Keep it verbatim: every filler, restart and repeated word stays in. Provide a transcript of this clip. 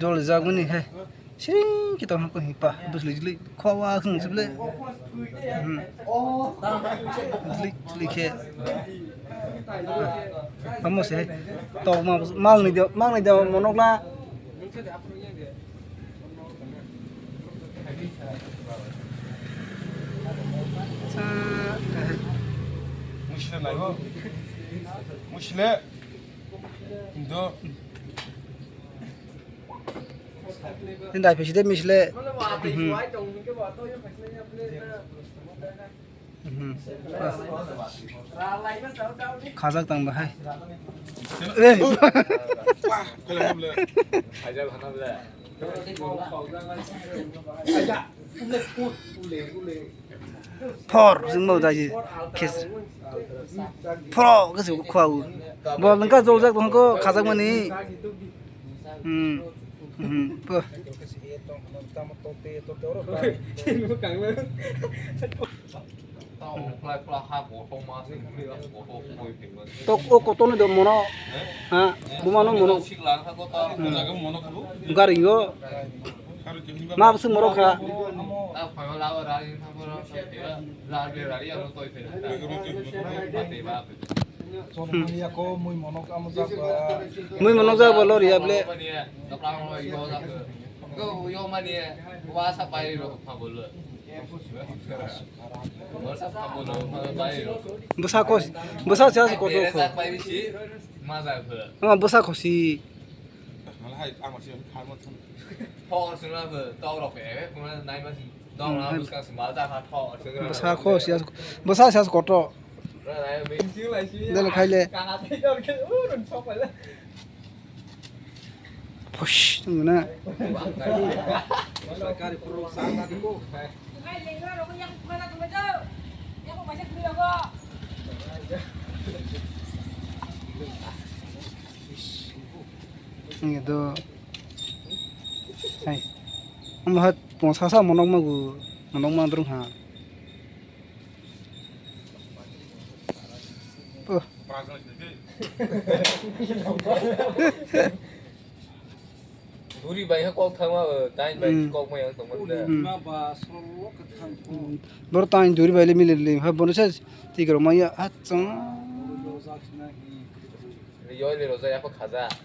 Dol jak mani hai. Siring khe tong khe pa. Bwsli jili. Khwa wa khung sibli. Hmm. Jili, jili khe. Amo se hai. Tok ma, mang ni de, mang ni de monok la. Mushle nai ho. Mushle. Indo. Indai pisi de misle. Mhm. Mhm. Khajak tang bahai. Eh. Phor, jingmo daji. Kes. Phoro, kesi khwa u. Bol nangka jol jak tong ko khajak mani. Hmm. Hmm. Po. Tok o kotor ni do mono. Ha, buma no mono. Gari yo. Ma bwswk morok kha. Mui monok jak ba lori ya ble. Bwsa kos, bwsa siya se kotor kho. Bwsa khosi. Bwsa kho siya, bwsa siya kotor. Dele khaile. Push, tunggu na. Ini do. Hai. Amo hat ponsasa monok magu, monok mandrung ha. Oh. Duri bai ha kok thangma, tain bai Hmm. kok mai ang tongma da. Hmm. Ma ba solo ka thang ko. Hmm. Boro tain duri bai le mili le, ha bono sa tikro maya, ha chang. Yo le roja ya ko khaja.